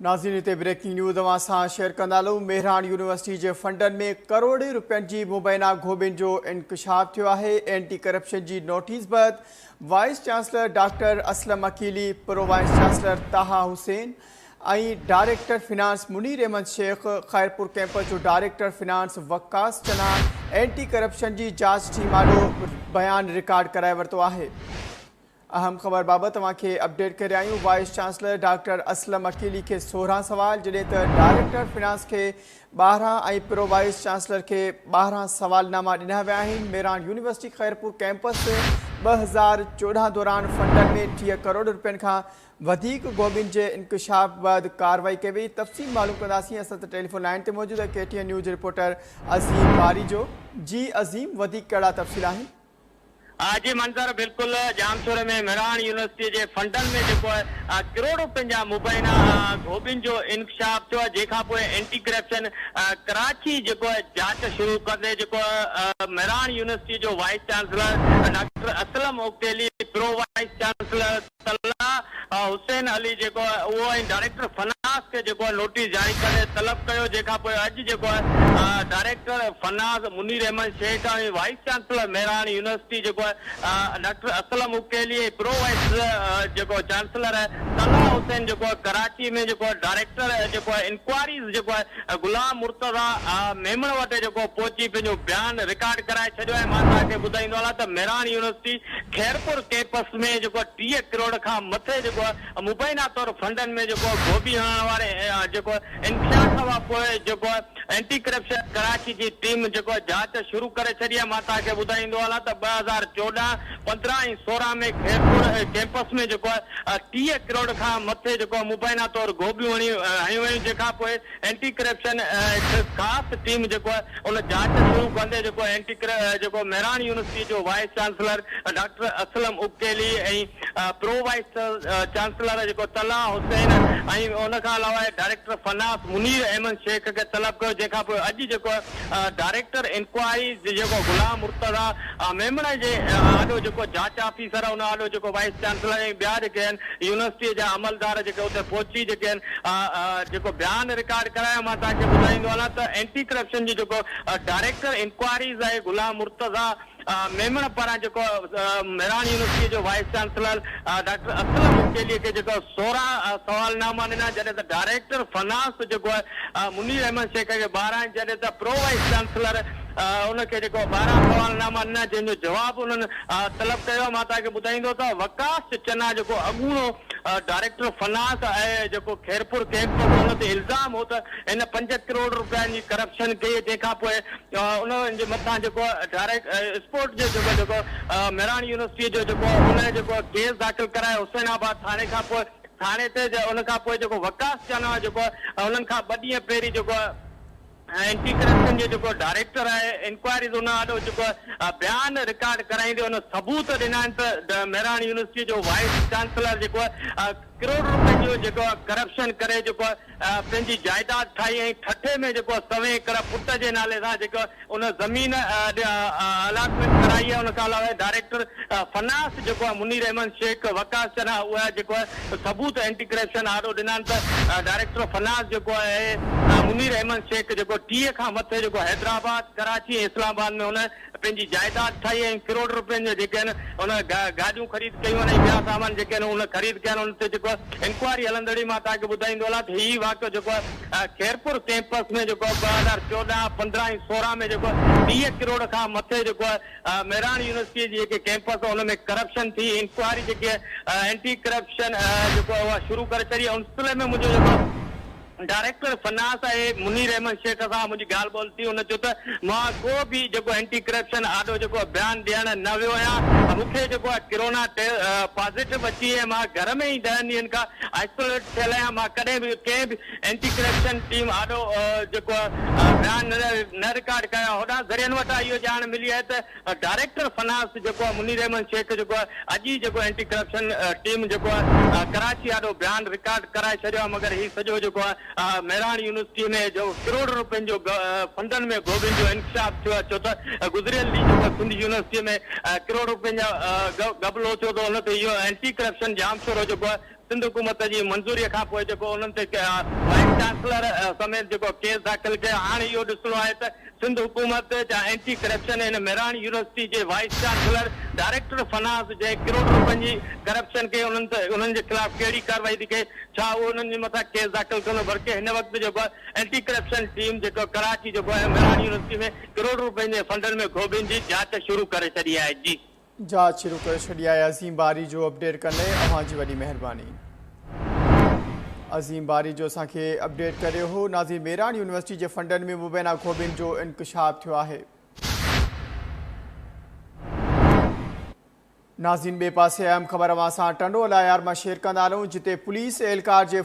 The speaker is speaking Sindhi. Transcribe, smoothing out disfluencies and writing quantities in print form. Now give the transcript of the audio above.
ناظرين هتي بريڪنگ نيوز اوهان سان شيئر ڪندا هلون مهراڻ يونيورسٽي جي فنڊن ۾ ڪروڙين روپين جي مبينا گهوٻين جو انڪشاف ٿيو آهي اينٽي ڪرپشن جي نوٽيس بعد vice chancellor doctor Aslam Aqeeli pro vice chancellor Taha Hussain ۽ director finance Munir Ahmed Shaikh Khairpur campus جو director finance Waqas Channa anti corruption جي جاچ ٽيم آڏو بيان رڪارڊ ڪرائي ورتو آهي. اهم خبر بابت اوهان کي اپڊيٽ ڪري آهيون vice chancellor doctor Aslam Aqeeli کي 16 سوال جڏهن ته ڊائريڪٽر فنانس کي 12 ۽ پرو وائيس چانسلر کي 12 سوال ناما ڏنا ويا آهن ميران يونيورسٽي خيرپور ڪئمپس 2014 دوران فنڊن ۾ 30 ڪروڙ روپين کان وڌيڪ گوبين جي انڪشاف بعد ڪارروائي ڪئي وئي تفصيل معلوم ڪنداسين اسان ته ٽيليفون لائين تي موجود آهي K T N news reporter Azeem Barejo جي عظيم وڌيڪ ڪهڙا تفصيل آهن. جي منظر بلڪل ڄامشوري ۾ مھراڻ يونيورسٽي جي فنڊن ۾ جيڪو ڪروڙ روپين جا مبينا گهوٻين جو انڪشاف ٿيو آهي جنهن کان پوء اينٽي ڪرپشن ڪراچي جيڪو جاچ شروع ڪندي جيڪو مھراڻ يونيورسٽي جو vice chancellor doctor Aslam Uqaili pro vice chancellor Talha Hussain Ali جيڪو آهي اهو ۽ ڊائريڪٽر فنانس کي جيڪو آهي نوٽيس جاري ڪري طلب ڪيو جنهن کان پوء اڄ جيڪو آهي director finance Munir Ahmed Shaikh ۽ vice chancellor Mehran university جيڪو آهي doctor Aslam Uqaili ۽ pro vice جيڪو چانسلر آهي طلحه حسين جيڪو آهي ڪراچي ۾ جيڪو آهي ڊائريڪٽر جيڪو آهي انڪوائريز جيڪو آهي غلام مرتضيٰ ميمڻ وٽ جيڪو پهچي پنهنجو بيان رڪارڊ ڪرائي ڇڏيو آهي مان توهان کي ٻڌائيندو هلان ته مهراڻ يونيورسٽي خيرپور ڪئمپس ۾ جيڪو 30 ڪروڙ کان مٿي جيڪو مبينا طور فنڊن ۾ جيڪو گهوٻي هڻڻ واري جيڪو انڪشاف کان پوء جيڪو اينٽي ڪرپشن ڪراچي جي ٽيم جيڪو جاچ شروع ڪري ڇڏي آهي مان توهان کي ٻڌائيندو هلان ته 2014، 15 ۽ 16 ۾ خيرپور ڪئمپس ۾ جيڪو 30 ڪروڙ کان مٿي جيڪو مبينا طور گهوٻيون هنيون ويون جنهن کان پوء اينٽي ڪرپشن هڪ خاص ٽيم جيڪو آهي ان جاچ شروع ڪندي جيڪو اينٽي جيڪو مهراڻ يونيورسٽي جو vice chancellor doctor Aslam Uqaili ۽ pro vice chancellor جيڪو طلحه حسين ۽ ان کان علاوه ڊائريڪٽر فنانس منير احمد شيخ کي طلب ڪيو جنهن کان پوء اڄ جيڪو ڊائريڪٽر انڪوائري جيڪو غلام مرتضيٰ ميمڻ جي آڏو جيڪو جاچ آفيسر ان آڏو جيڪو وائيس چانسلر ۽ ٻيا جيڪي آهن يونيورسٽي جا عملدار جيڪي اتي پهچي جيڪي آهن جيڪو بيان رڪارڊ ڪرايو مان توهان کي ٻڌائيندو هلان ته اينٽي ڪرپشن جي جيڪو ڊائريڪٽر انڪوائريز آهي غلام مرتضيٰ ميمڻ پاران جيڪو مهراڻ يونيورسٽي جو vice chancellor doctor Aslam Uqaili کي جيڪو 16 سوال ناما ڏنا جڏهن ته ڊائريڪٽر فنانس جيڪو آهي منير احمد شيخ کي 12 جڏهن ته پرو وائيس چانسلر ان کي جيڪو 12 سوال ناما ڏنا جنهن جو جواب انهن طلب ڪيو مان توهان کي ٻڌائيندو ته وقاص چنا جيڪو اڳوڻو ڊائريڪٽر فنانس ۽ جيڪو خيرپور ڪئمپ هو ان تي الزام هو ته هن 5 ڪروڙ روپين جي ڪرپشن ڪئي جنهن کان پوء ان جي مٿان جيڪو ڊائريڪٽ اسپورٽ جو جيڪو جيڪو مهراڻ يونيورسٽي جو جيڪو ان جيڪو ڪيس داخل ڪرائي حسين آباد ٿاڻي کان پوء ٿاڻي تي ان کان پوء جيڪو وقاص چنا جيڪو انهن کان ٻه ڏينهن پهرين جيڪو اينٽي ڪرپشن جو جيڪو ڊائريڪٽر آهي انڪوائريز ان آڏو جيڪو بيان رڪارڊ ڪرائيندي ان ثبوت ڏنا آهن ته مهراڻ يونيورسٽي جو وائيس چانسلر جيڪو ڪروڙ روپين جو جيڪو ڪرپشن ڪري جيڪو پنهنجي جائيداد ٺاهي ۽ ٺٽي ۾ جيڪو سوين ايڪڙ پٽ جي نالي سان جيڪو ان زمين الاٽمينٽ ڪرائي آهي ان کان علاوه ڊائريڪٽر فنانس جيڪو آهي منير احمد شيخ وقاص چنا اها جيڪو آهي ثبوت اينٽي ڪرپشن آڏو ڏنا آهن ته ڊائريڪٽر فنانس جيڪو آهي منير احمد شيخ جيڪو 30 کان مٿي جيڪو حيدرآباد ڪراچي ۽ اسلام آباد ۾ هن پنهنجي جائيداد ٺاهي ۽ ڪروڙ روپين جا جيڪي آهن ان گاڏيون خريد ڪيون آهن ۽ ٻيا سامان جيڪي آهن ان خريد ڪيا آهن ان تي جيڪو انڪوائري هلندڙ هئي مان توهان کي ٻڌائيندو هلان ته هي واقعو جيڪو آهي خيرپور ڪئمپس ۾ جيڪو 2014، 15 ۽ 16 ۾ جيڪو 30 ڪروڙ کان مٿي جيڪو آهي مهراڻ يونيورسٽي جي جيڪي ڪئمپس ان ۾ ڪرپشن ٿي انڪوائري جيڪي اينٽي ڪرپشن جيڪو اها شروع ڪري ڇڏي ان سلسلي ۾ منهنجو جيڪو ڊائريڪٽر فنانس ۽ منير احمد شيخ سان منهنجي ڳالهه ٻولهه ٿي هن چيو ته مان ڪو به جيڪو اينٽي ڪرپشن آڏو جيڪو بيان ڏيڻ نه ويو آهيان مون کي جيڪو آهي ڪرونا پازيٽو اچي ۽ مان گهر ۾ ئي ڏهن ڏينهن کان آئسوليٽ ٿيل آهيان مان ڪڏهن به ڪنهن به اينٽي ڪرپشن ٽيم آڏو جيڪو بيان نه رڪارڊ ڪيو هوڏانهن ذريعن وٽان اهو ڄاڻ ملي آهي ته ڊائريڪٽر فنانس جيڪو آهي منير احمد شيخ جيڪو آهي اڄ ئي جيڪو اينٽي ڪرپشن ٽيم جيڪو آهي ڪراچي آڏو بيان رڪارڊ ڪرائي ڇڏيو آهي مگر هي سڄو جيڪو آهي مهراڻ يونيورسٽي ۾ جو ڪروڙ روپين جو فنڊن ۾ گهوٻين جو انڪشاف ٿيو آهي ڇو ته گذريل ڏينهن جيڪو سنڌ يونيورسٽي ۾ ڪروڙ روپين جا گهپلو ٿيو ته ان تي اهو اينٽي ڪرپشن ڄامشورو جيڪو آهي سنڌ حڪومت جي منظوري کان پوء جيڪو انهن تي وائيس چانسلر سميت جيڪو ڪيس داخل ڪيو هاڻ اهو ڏسڻو آهي ته سنڌ حڪومت جا اينٽي ڪرپشن هن مهراڻ يونيورسٽي جي وائيس چانسلر، ڊائريڪٽر فنانس جنهن ڪروڙ روپين جي ڪرپشن ڪئي انهن تي انهن جي خلاف ڪهڙي ڪارروائي ٿي ڪئي ڇا اهو انهن جي مٿان ڪيس داخل ڪندو بلڪه هن وقت جيڪو اينٽي ڪرپشن ٽيم جيڪو ڪراچي جيڪو آهي مهراڻ يونيورسٽي ۾ ڪروڙ روپين جي فنڊن ۾ گهوٻين جي جاچ شروع ڪري ڇڏي آهي جي. جاچ شروع ڪري ڇڏي آهي عظيم باري جو اپڊيٽ ڪندي اوهان جي وڏي مهرباني. عظيم باري جو اسان کي اپڊيٽ ڪريو هو ناظرين ميراڻ يونيورسٽي جي فنڊن ۾ مبينا کوٻين جو انڪشاف ٿيو آهي. ناظرين ٻئي پاسي اهم خبر اوهان سان ٽنڊو الايار مان شيئر ڪندا هلون جتي پوليس اهلڪار جي.